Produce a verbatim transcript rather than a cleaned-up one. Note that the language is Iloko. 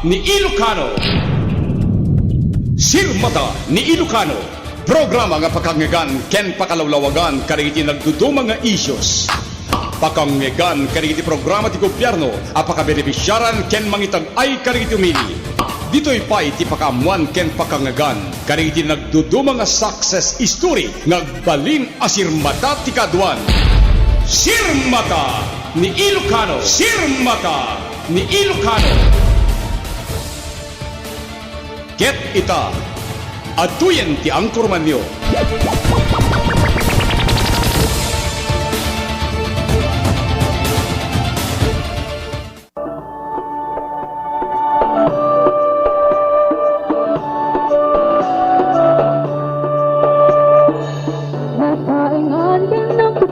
ni Ilocano. Sirmata ni Ilocano, programa nga pakangngegan ken pakalawlawagan kadagiti nagduduma nga issues. Pakangngegan kadagiti programa ti gobyerno a pakabenefisiaran ken mangitag-ay kadagiti umili. Ditoy pay ti pakaammuan ken pakangngegan kadagiti nagduduma nga success story nga agbalin a sirmata ti kaaduan. Sirmata ni Ilocano. Sirmata ni Ilocano. Ket ita, adtoyen ti angkormanyo.